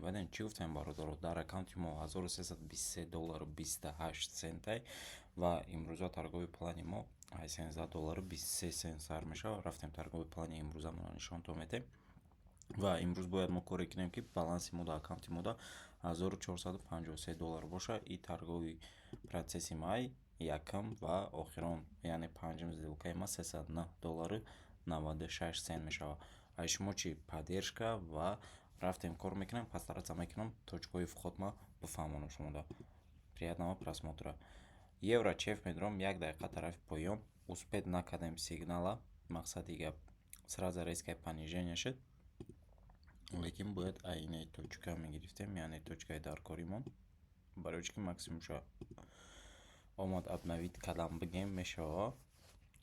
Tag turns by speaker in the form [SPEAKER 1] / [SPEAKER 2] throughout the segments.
[SPEAKER 1] Баъден чӣ гуфтем, бародаро? Дар аккаунти мо 1323 доллару 28 центай ва имрӯза торговый плани мо 13 доллару 23 цент сар мешавад. Рафтем, торговый плани имрӯзамонро нишонтон медиҳем. Ва имрӯз бояд мо коре кунем, ки баланси мо дар аккаунти мода 1453 доллар бошад. И торговый процесси май якум ва охирон, яъне панҷум сделкаи ма 309 доллару 96 цент мешавад. Ай шумо чӣ? Поддержка. Ва рафтем, кор мекунем, постараться мекунам точкаҳои вход ма бифаҳмонам шумода. Приятного просмотра. Евро CHF медорам, як дақиқа тарафи поён успеть накардем сигнала. Мақсади гап, сразу резкое понижение шуд, лекин бояд айнаи точка мегирифтем, яъне точкаи даркоримон, барои чӣ ки максимумша омад, обновить кардам бигем мешавад.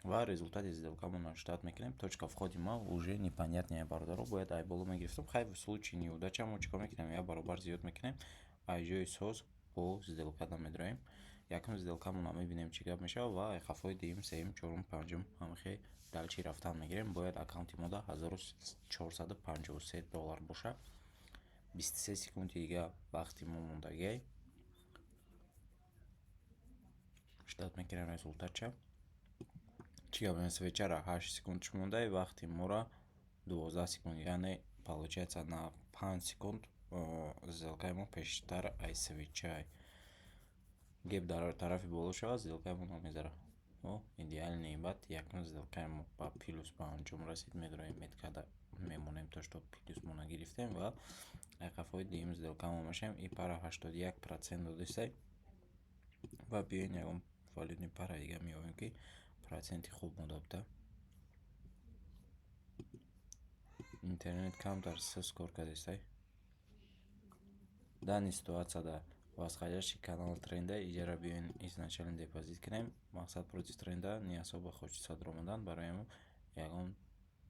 [SPEAKER 1] Ва результати сделкамонро ждать мекунем. Точка входи ма уже непонятная, бародаро, бояд ай боло мегирифтам. Хай, в случае неудача мо чикор мекунем? Як баробар зиёд мекунем, ай ҷои соз бо сделкада медроем. Якум сделкамонро мебинем, чӣ гап мешавад, ва ай хафои дуюм, сеюм, чорум, панҷум ҳамихе дальше рафтан мегирем. Бояд аккаунти мода 1453 доллар бошад. 23 секунди дига вақти мо мондагиай. Ждать мекунем результатша. Чӣ гап? Свечара 8 секунд мондай, вақти мора 12 секунд, яъне получается на 5 секунд сделкаи мо пештар ай свечаи. Геп дар тарафи боло шавад, сделкаи мо намезара. О, идеальный. Баъд якум сделкаи мо ба плюс ба анҷом расид. Медроем, меткада мемонем, то что плюсмона гирифтем, ва ай қафои дуюм сделкамо мешавем. И пара 81% додистай. Ва биёен, ягон валютный пара дига меёбем, ки проценти хуб монда буда. Интернет камтар суст кор кардистай. Данный ситуацияда восходящий канал тренда иҷара биёен, изначально депозит кунем. Мақсад, против тренда не особо хочется даромадан, барои ҳамон ягон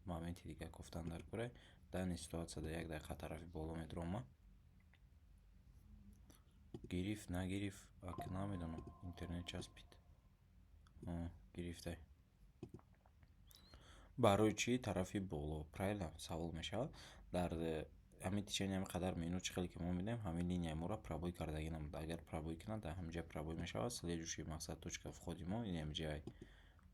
[SPEAKER 1] моменти дига гуфтан дар кора. Данный ситуацияда як дақиқа тарафи боло медрома. Гирифт, нагирифт, ак намедонам, интернет часпид. Гирифтай. Барои чӣ тарафи боло? Правильно, савол мешавад. Дар ҳамин течение ҳамин қадар минут, чӣ хеле ки мо мебинем, ҳамин линияи моро пробой кардагӣ набуд. Агар пробой кунад, дар ҳамин ҷа пробой мешавад. Следующий мақсад, точка входи мо ин ҳамин.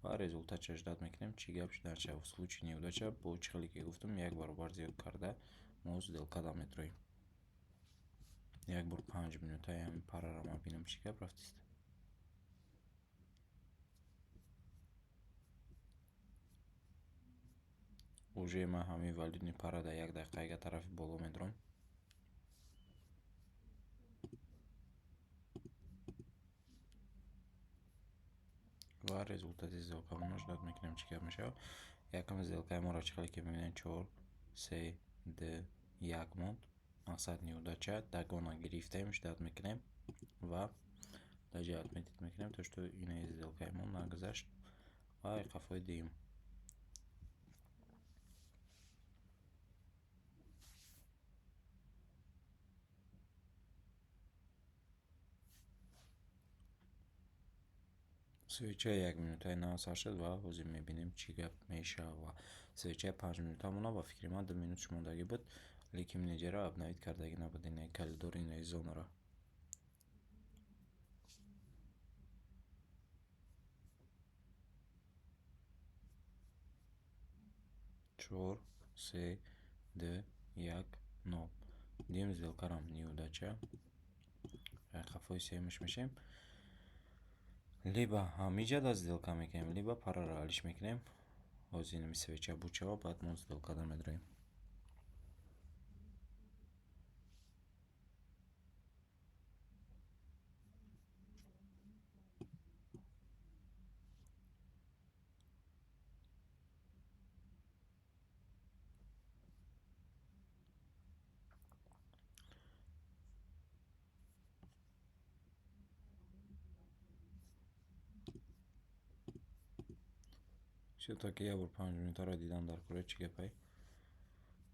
[SPEAKER 1] Ва результатша ждать мекунем, чӣ гап шудан шавад. В случае неудача, бо чӣ хеле ки гуфтам, як баробар зиёд карда мо сделкада метроем. Як бор 5 минутаи ҳамин параро ман бинам, чӣ гап рафтист. Уже ман ҳамин валютный пара дар як дақиқаига тарафи боло медорам. Ва результати сделкамонро ждать мекунем, чӣ гап мешавад. Якум сделкаи моро, чӣ хеле ки мебинем, чор, се, ду, як монд. Мақсад, неудача, догона гирифтем, ждать мекунем ва дар ҷа отметить мекунем, то что инаи сделкаи мо нагузашт, ва қафои дуюм. Свечаи якминутаи нав сар шуд ва ҳозир мебинем, чӣ гап мешавад. Свечаи 5 минута монад, ба фикри ман, 2 минут мондагӣ буд, лекин менеҷерро обновить кардагӣ набуд инаи коридори, инаи зонаро. Чор, се, ду, як, нол. Дуюм сделкарам неудача. Қафои сеюмаш мешавем. Либо ҳамиҷа сделка мекунем, либо параро алиш мекунем. Ҳозир инами свеча буд шава, баъд мо сделкада медроем. Всё-таки як бор 5 минутаро дидам дар кора, чӣ гапай.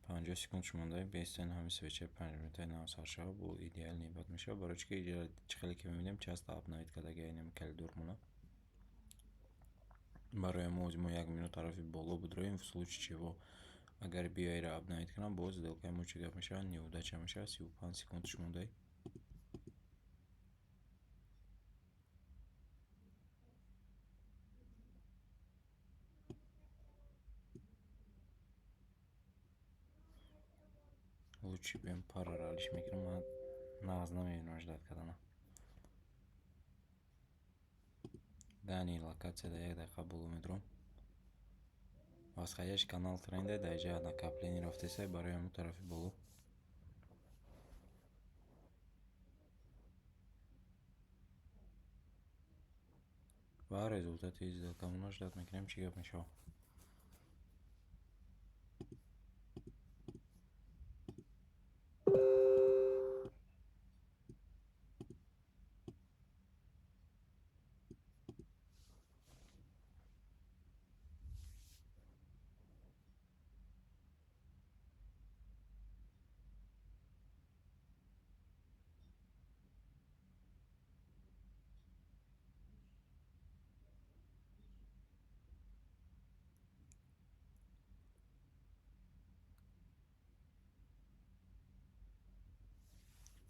[SPEAKER 1] 50 секунд монда, бестен ҳамин свечаи 5 минутаи нав сар шава, бо идеальный бад мешавад, барои чӣ ки чӣ хеле ки мебинем, часто обновить кардагиай инами коридормона. Барои мо ҳозир мо як минут тарафи боло бидроем, в случае чего Агар биёира обновить кунам, боз сделкаи мо чӣ гап мешавад? Неудача мешавад. 35 секундаш мондай. Лучше биём, параро алиш мекунам, ман нағз намебинам ждать кардана. Данный локатсияда як дақиқа боло медурам. Восходящий канал тренда дар инҷа накопление рафтеса барои ҳамун тарафи боло. Ва результати сделкамонро ждать мекунем, чӣ гап мешавад.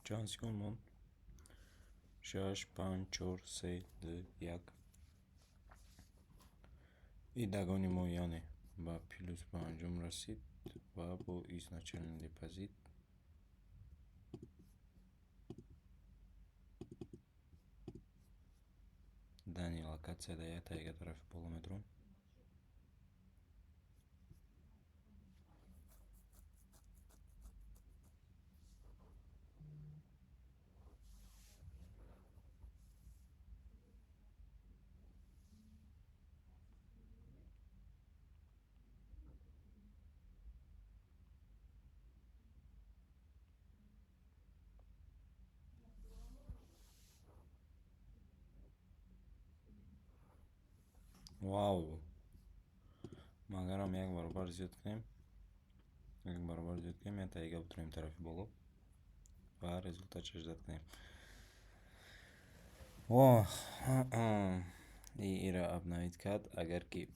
[SPEAKER 1] Чанд секунд монд? Шаш, панҷ, чор, се, ду, як. И догони мо, яъне, ба плюс ба анҷом расид ва бо изначальный депозит данный локатсияда як таига тарафи боло медурам. Вау! Магарам як баробар зиёд кунем, як баробар зиёд кунем, як таига бутурем тарафи боло ва результатша ждать кунем. О, ира обновить кард, агар ки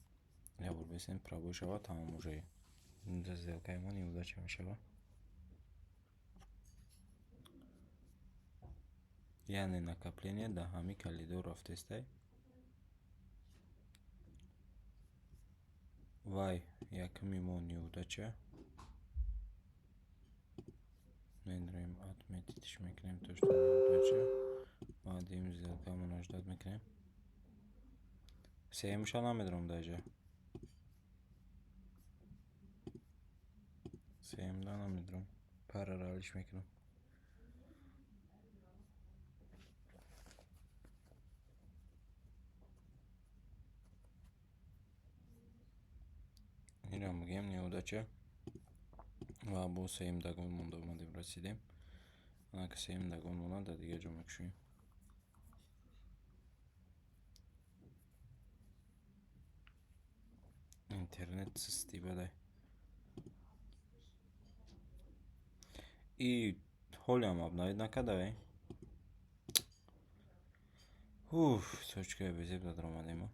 [SPEAKER 1] як бор бесем, пробой шавад, тамом, уже сделкаи мо неудача мешавад. Яъне накопление дар ҳамин коридор рафтестай. Вай, якуми мо неудача. Медроем, отметитьш мекунем, то что неудача. Ва дуюм сделкамонро ждать мекунем. Сеюмша намедорам дар. Сеюмда намедорам. Параро алиш мекунам. Инам бигем неудача. Ва бо сеюм догон монда омадем, расидем. Анака сеюм догон монад, дар дигар ҷо мекушоем. Интернет сусти бадай. И ҳолиам обновить накарда. Уф, точкаи безеб дар омадем.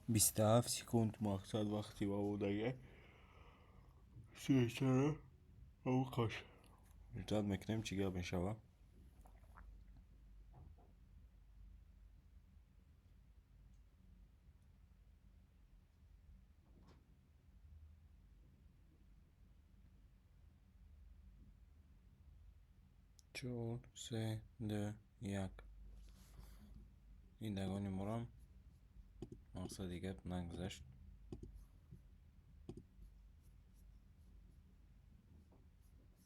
[SPEAKER 1] 27 секунд мақсад вақти ваводага. Сечара авқаш. Ждать мекунем, чӣ гап мешавад. Чор, се, ду, як. Ин догони морам мақсади гап нагузашт.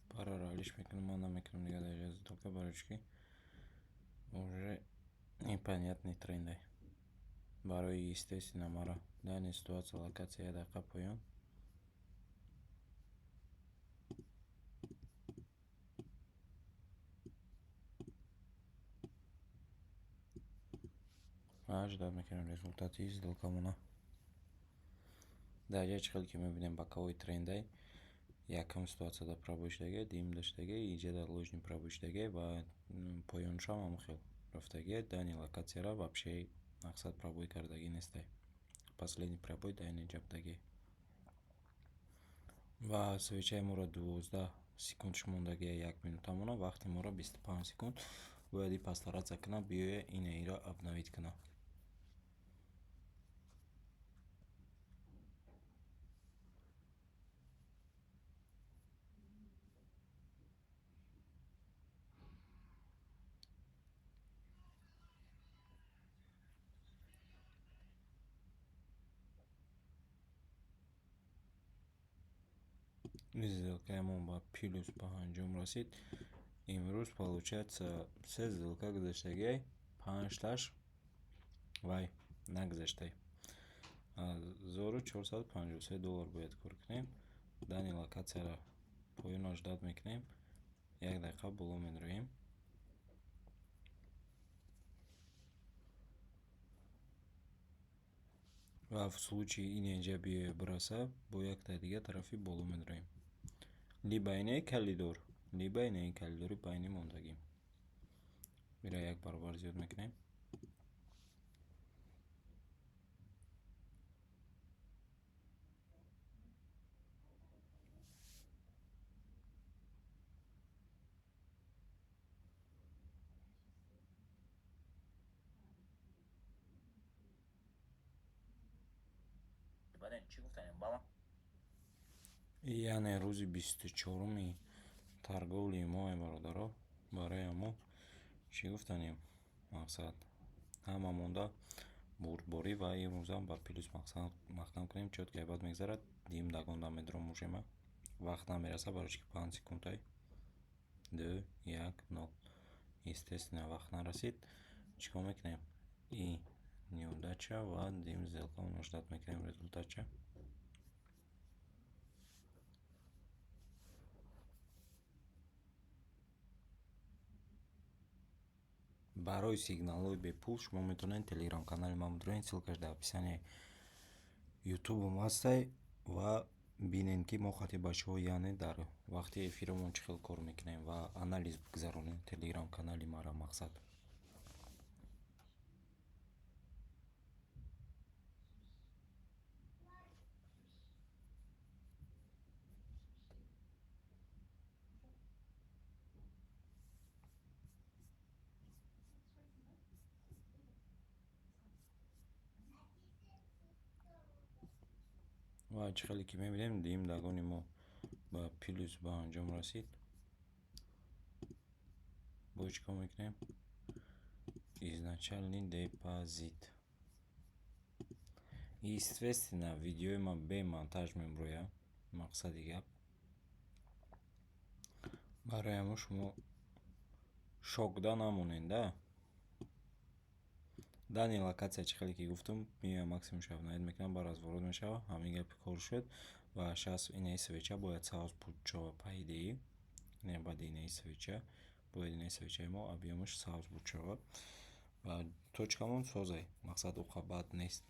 [SPEAKER 1] Параро алиш мекунам, ман намекунам дигар дар сделка, барои чӣ ки уже непонятный трендай. Барои, естественно, мара данный ситуация локатсия як дақиқа поён. Ждать мекунем результати сделкамона. Дар ҷае чӣ хеле ки мебинем, боковой трендай. Якум ситуатсияда пробой шудагиай, дуюм даштагиай, иҷада ложный пробой шудагиай ва поёншам ҳамон хел рафтагиай. Данный локатсияра вообще мақсад пробой кардагӣ нестай. Последний пробой дар ин ҷа будагиай. Ва свечаи моро 12 секундш мондагиай, як минутамона, вақти моро 25 секунд. Бояд и постараться кунад, биёя инаиро обновить кунад. Сделкаи мо ба плюс ба анҷом расид. Имрӯз, получается, се сделка гузаштагиай, панҷташ вай нагузаштай. 1453 доллар бояд кор кунем. Данный локатсияро поёнаш ждать мекунем, як дақиқа боло медроем. Ва в случае ин инҷа биёя бираса, бо якта дига тарафи боло медроем. Либо инаи коридор, либо инаи коридори байни мондагӣ. Ира як баробар зиёд мекунем.
[SPEAKER 2] Чӣ гуфтанем бала?
[SPEAKER 1] Яъне рӯзи 24-уми торговли мо, бародаро, барои мо чӣ гуфтанем, мақсад ҳама монда бурдборӣ ва имрӯзам ба плюс маҳкам кунем. Чётко баъд мегзарад, дим дагонда медром мушема. Вақт намераса, барои чӣ ки 5 секундай. Ду, як, нол. Естественно, вақт нарасид. Чӣ кор мекунем? И неудача ва дим сделкаро ждать мекунем результатша. Барои сигналҳои бепул шумо метавонед телеграм-канали ман бидроед, ссылкаш дар описанияи ютубам ҳастай, ва бинед, ки мо хати бачаҳо, яъне дар вақти эфиромон чӣ хел кор мекунем ва анализ бигзаронем телеграм-канали мара, мақсад. Ва чӣ хеле ки мебинем, дуюм дагони мо ба плюс ба анҷом расид. Бо чӣ кор мекунем? Изначальный депозит. Естественно, видеои ман бе монтаж меброяд, мақсади гап. Барои ҳамон шумо шокда намонед, да. Данный локатсия, чӣ хеле ки гуфтам, меоям, максимум обновить мекунам, ба разворот мешавад. Ҳамин гапи кор шуд ва шахс инаи свеча бояд сабз буд шавад, по идее. Не, баъди инаи свеча бояд инаи свечаи мо объёмаш сабз буд шавад ва точкамон созай, мақсад уқа бад нест.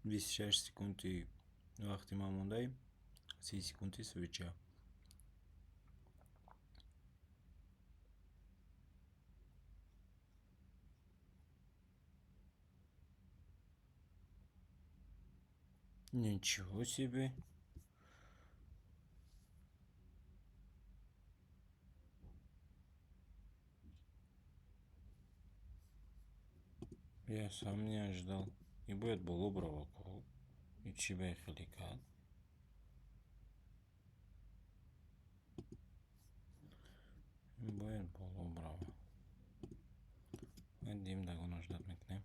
[SPEAKER 1] 26 секунди вақти ман мондаи, 30 секунди свеча. Ничего себе! Я сам не ожидал. И бояд боло бирава ко. И чӣ ба хеле кард? Бояд боло бирава. Дим дагона ждать мекунем.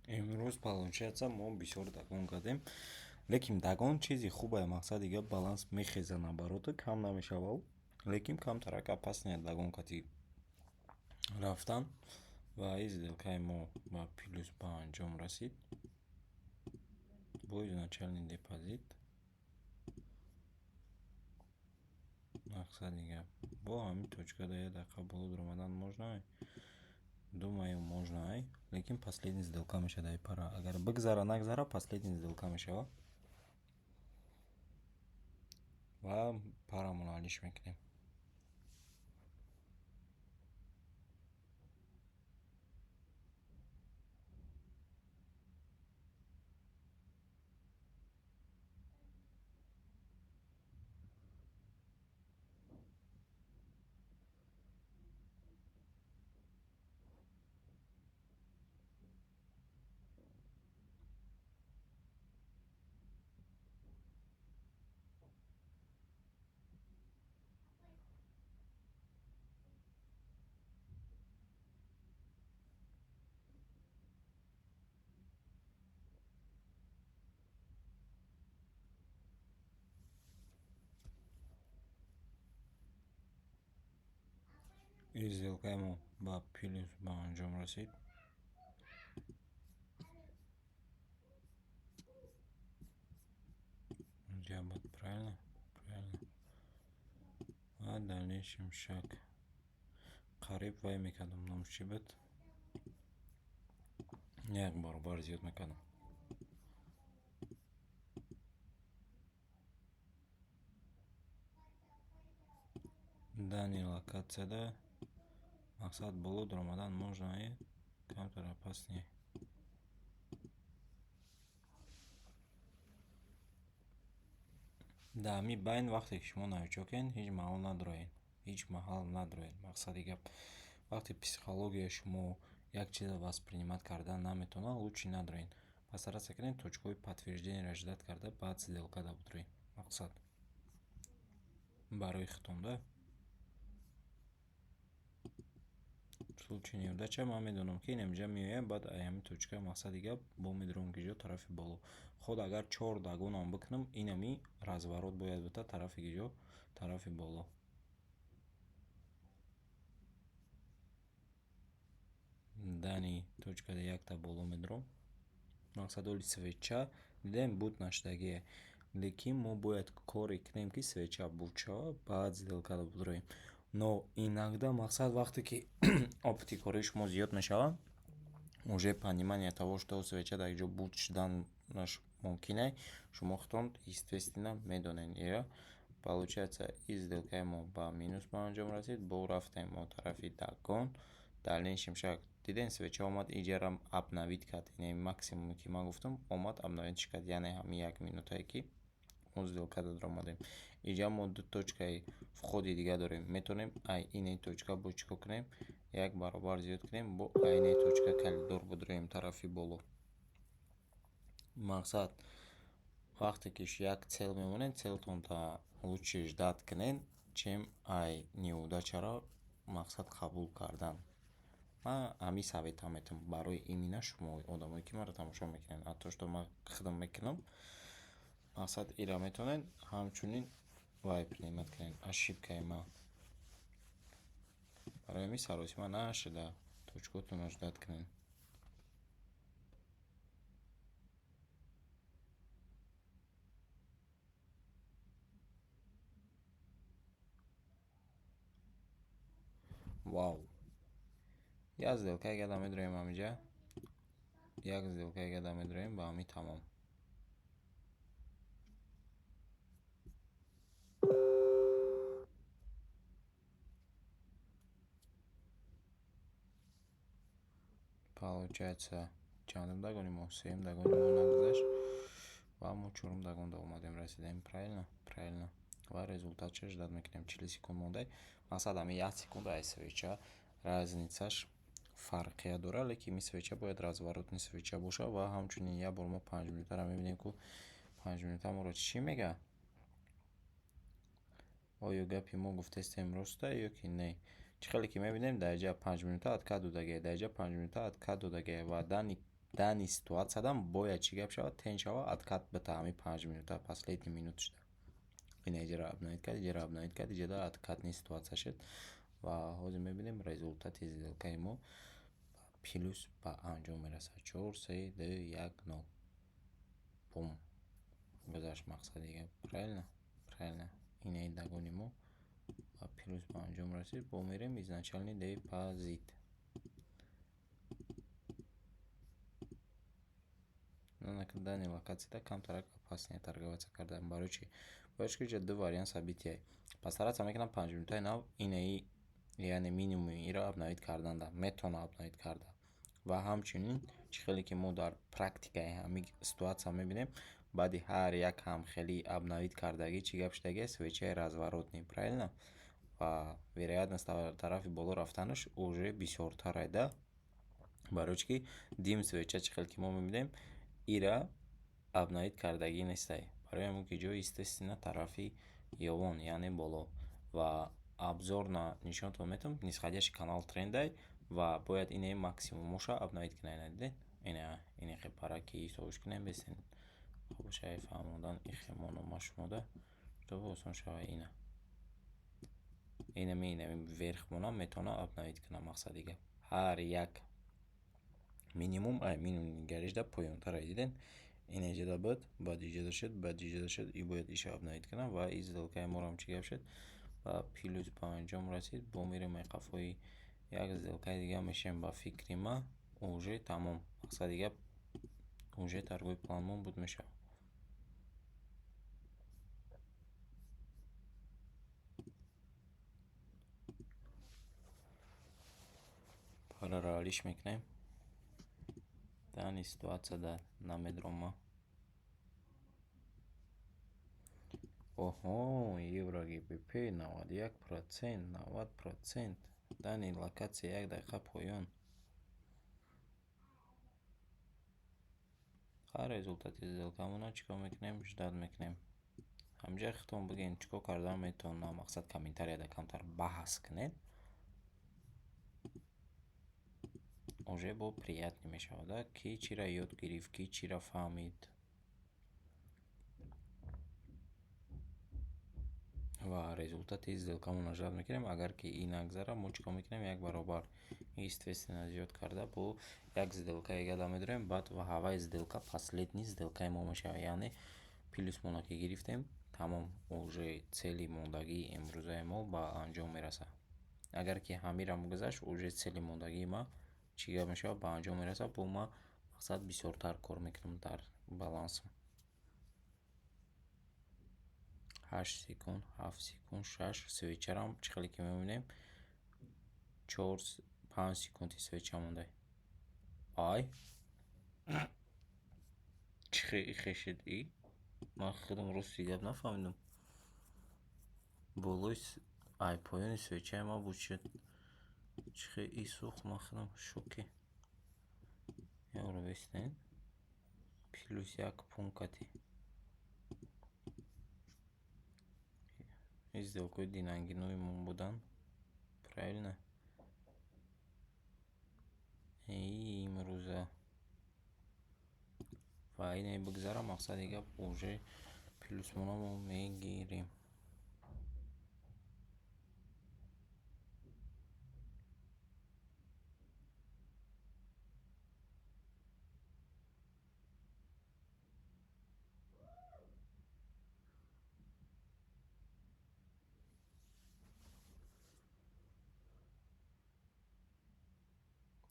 [SPEAKER 1] Имрӯз, получается, мо бисёр догон кардем, лекин догон чизи хубае. Мақсади гап, баланс мехеза, наоборот, кам намешавад, лекин камтарак опасный догон кати рафтан. Ва ин сделкаи мо ба плюс ба анҷом расид бо изначальный депозит. Мақсади гап, бо ҳамин точка да як дақиқа боло дуромадан можно, думаю, можно, лекин последний сделка мешавад ай пара. Агар бигзара, нагзара, последний сделка мешавад ва парамонро алиш мекунем. Ин сделкаи мо ба плюс ба анҷом расид. Буд, правильно, правильно. Ва дальнейшем шаг қариб вай мекардам, номш чӣ буд, як баробар зиёд мекардам. Данный локатсияда, мақсад, боло дуромадан можно, камтар опасный. Дар ҳамин байн, вақте ки шумо новичокед, ҳеҷ маҳал надроед, ҳеҷ маҳал надроед. Мақсади гап, вақте психологияи шумо як чизро воспринимать кардан наметавонад, лучше надроед. Постараться кунед точкаҳои подтверждениеро ждать карда, баъд сделкада бидроед. Мақсад, барои худтон да. В случае неудача ман медонам, ки инамҷа меоям, баъд ай ҳамин точка, мақсади гап, бо медурам ки ҷо тарафи боло. Худ агар чор догонам бикунам, инами разворот бояд бита тарафи ки ҷо, тарафи боло. Данный точкада якта боло медурам. Мақсад, оли свеча дидем, буд нашудагие, лекин мо бояд коре кунем, ки свеча буд шавад, баъд сделкада бидроем. Но иногда, мақсад, вақте ки опыти кории шумо зиёд мешавад, уже понимание того, что свеча дар ҷо буд шуданаш мумкин ай, шумо худтон, естественно, медонед ира. Получается, ин сделкаи мо ба минус ба анҷом расид. Бо рафтем мо тарафи догон. Дальнейшем шаг, дидем, свеча омад, иҷарам обновить кард. Ине максимуме, ки ман гуфтам, омад, обновитьш кард, яъне ҳамин як минутае, ки мо сделкада даромадем. Инҷа мо ду точкаи входи дига дорем. Метавонем ай ине точка бо чӣ кор кунем? Як баробар зиёд кунем, бо айне точка коридор бидроем тарафи боло. Мақсад, вақте ки як цель мемонед, цельтонта лучше ждать кунед, чем ай неудачаро, мақсад, қабул кардан. Ман ҳамин советам метавам барои именно шумо, одамое, ки маро тамошо мекунед. А то, что ман худам мекунам, мақсад, ира метавонед ҳамчунин вай принимать кунед, ошибкаи ман. Барои ҳамин саросима нашуда, точкаотонро ждать кунед. Вау, як сделкаи гада медроем ҳаминҷа, як сделкаи гада медроем, ба ҳамин тамом. Получается, чандум догони мо? Сеюм догони мо нагузашт ва мо чорум догонда омадем, расидем. Правильно, правильно. Ва результатша ждать мекунем. 40 секунд монда. Мақсад, ҳамин як секунда ай свеча разницаш фарқият дорад, лекин ин свеча бояд разворотный свеча бошад. Ва ҳамчунин як бор мо 5 минутаро мебинем, ку 5 минута моро чӣ мегӯяд? Оё гапи мо гуфтаистем роста ё ки не? Чӣ хеле ки мебинем, дар инҷа 5 минута откат додагия, дар инҷа 5 минута откат додагия ва данный Данный ситуатсияда бояд чӣ гап шавад? Тень шава, откат бита ҳамин 5 минута, последний минут шуда. Ина иҷара обновить кард, иҷара обновить кард, иҷада откатный ситуация шуд ва ҳозир мебинем, результати сделкаи мо плюс ба анҷом мерасад. Чор, се, ду, як, нол. Бум, гузашт. Мақсади гап правильно, правильно. Инаи догони мо ба плюс ба анҷом расид. Бо мерем изначальный депозит. Данный локатсияда камтарак опаснее торговаться кардан. Барои чӣ? Барои чӣ ки иҷа ду вариант события. Постараться мекунам 5 минутаи нав инаи, яъне минимуми иро обновить карданда метавона обновить карда ва ҳамчунин чӣ хеле ки мо дар практикаи ҳамин ситуация мебинем, баъди ҳар як ҳамхелӣ обновить кардагӣ чӣ гап шудагиа? Свечаи разворотный, правильно? Ва вероятность тарафи боло рафтанаш уже бисёртарай да. Барои чӣ ки дим свеча, чӣ хеле ки мо мебинем, ира обновить кардагӣ нестай. Барои ҳамон ки ҷои, естественно, тарафи ёвон, яъне боло. Ва обзорно нишонтон метавам, нисходящий канал трендай ва бояд инаи максимумоша обновить кунад. Ина дидед, ина инехе параки ҳисобш кунем, бесен хубшаи фаҳмондан ихе монома шумода, чтобы осон шава. Ина инами верх мона метавона обновить кунад. Мақсади гап, ҳар як минимум ай минимум нигаришда поёнтара. Дидед, ин иҷода буд, баъд иҷода шуд, баъд иҷода шуд, и бояд иша обновить кунад ва и сделкаи морам чӣ гап шуд? Ба плюс ба анҷом расид. Бо мерем ай қафои як сделкаи дига мешавем. Ба фикри ман, уже тамом. Мақсади гап, уже торговый планмон буд мешавад. Параро алиш мекунем. Данный ситуатсияда намедорам ман. Оҳо, евро ГБП 91%, 90%. Данный локация 1 дақиқа поён. Ҳар результати сделкамона чӣ кор мекунем? Ждать мекунем. Ҳамҷоя худтон бигӯед, чӣ кор кардан метавонам. Мақсад, комментарияда камтар баҳс кунед. Уже бо приятный мешавад, ки чиро ёд гирифт, ки чиро фаҳмид. Ва результати сделкамонро ждать мекунем. Агар ки ин нагзара, мо чӣ кор мекунем? Як баробар, естественно, зиёд карда бо як сделкаи гада медорем. Баъд ҳаваи сделка последний сделкаи мо мешавад, яъне плюсмона ки гирифтем, тамом, уже цели мондагии имрӯзаи мо ба анҷом мерасад. Агар ки ҳамирам гузашт, уже цели мондагии ма чӣ гап мешавад? Ба анҷом мерасад. Бо ма, мақсад, бисёртар кор мекунам дар балансам. 8 секунд, 7 секунд, шаш. Свечарам чӣ хеле ки мебинем, чор, 5 секунди свеча мондай. Ай, чӣ хел ихе шуд и? Ман худам рости гап нафаҳмидам. Болои ай поёни свечаи ма буд шуд. Чӣ хел и сӯхт, ман худам шоке. Ёро бистен. Плюс як пунктати. Ин сделкаҳои динангинои мо буданд. Правильно? Имрӯза. Ва ине бигзара, мақсади гап, уже плюсмона мо мегирем.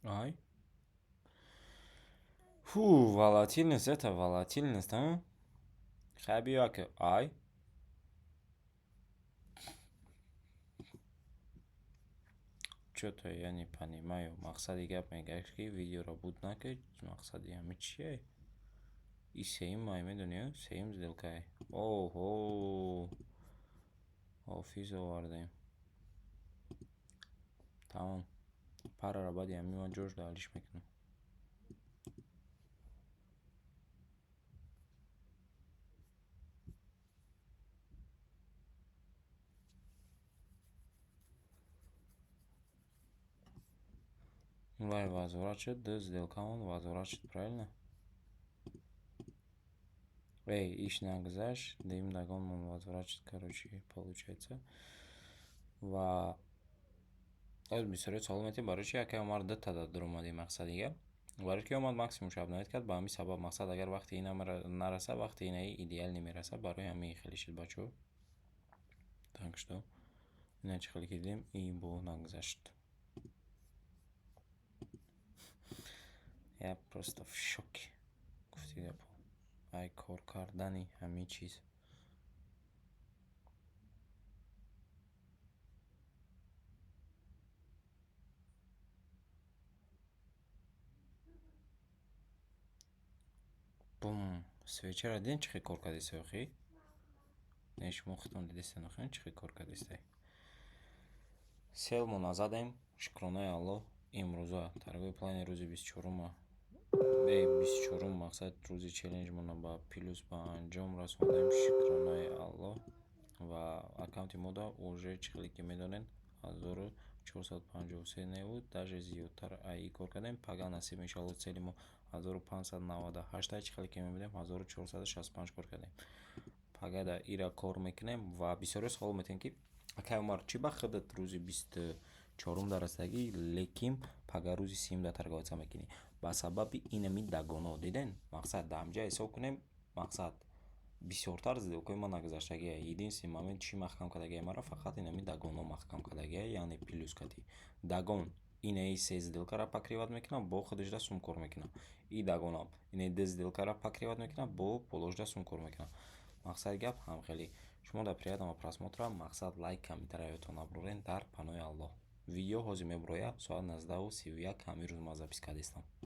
[SPEAKER 1] Ай. Фу, волатильность это волатильность, а? Хай, биё ака. Ай. Чё-то я не понимаю. Мақсади гап, мегӯяд, ки видеоро буд накард. Мақсади ҳами чие? И сеюм ай, медонӣ? Сеюм сделкае. Оҳо. Ҳофиз овардем. Тамом. Параро баъди ҳамин ман ҷош алиш мекунам. Вай возврат шуд, ду сделкамон возврат шуд, правильно? Эй, иш нагузашт, дуюм догонмон возврат шуд, короче, получается. Ва бисёриҳо савол метиҳанд, барои чи акай Умар дута даромадӣ, мақсад дига? Барои ки омад, максимумшо обновить кард, ба ҳамин сабаб, мақсад, агар вақти ина нараса, вақти инаи идеальный мераса, барои ҳамин хеле шуд, бачаҳо. Так что ина чӣ хеле ки дидем, и бо нагузашт. Я просто в шоке, гуфти гапҳо. Ай кор кардани ҳамин чиз. Бум, свечаро дидем, чӣ хел кор кардистай охи? Не, шумо худтон дидистед, охи, чӣ хел кор кардистай. Селмо назадем, шукронаи Аллоҳ, имрӯза торговый плани рӯзи 24-ума, 24-ум, мақсад, рӯзи челленҷмонро ба плюс ба анҷом расондем, шукронаи Аллоҳ. Ва аккаунти мода уже, чӣ хеле ки медонед, 1453 неву даже зиёдтар аи кор кардем. Пага насиб, иншоалло, цели мо 1598, чӣ хеле ки мебинем, 1465 кор кардем. Пагада ира кор мекунем. Ва бисёриҳо савол метиҳанд, ки акай Умар, чӣ ба худат рӯзи 24-ум дарастагӣ, лекин пага рӯзи 30-ум торговаться мекунӣ? Ба сабаби инами догоно, диден, мақсад, дар ҳамҷа ҳисоб кунем, мақсад, бисёртар сделкаҳои ман нагузаштагия. Единственный момент, чӣ маҳкам кардагия маро, фақат инами догоно маҳкам кардагия, яъне плюс кардӣ. Догон инаи се сделкаро покрывать мекунад, бо худашда сум кор мекунад. И догонам инаи ду сделкаро покрывать мекунад, бо болошда сум кор мекунад. Мақсади гап ҳамхелӣ. Шумо дар приятного просмотра, мақсад, лайк, комментария ёдтон набурен, дар паноҳи Аллоҳ. Видео ҳозир мебурояд соат 19:31, ҳамин рӯз ман запись кардистам.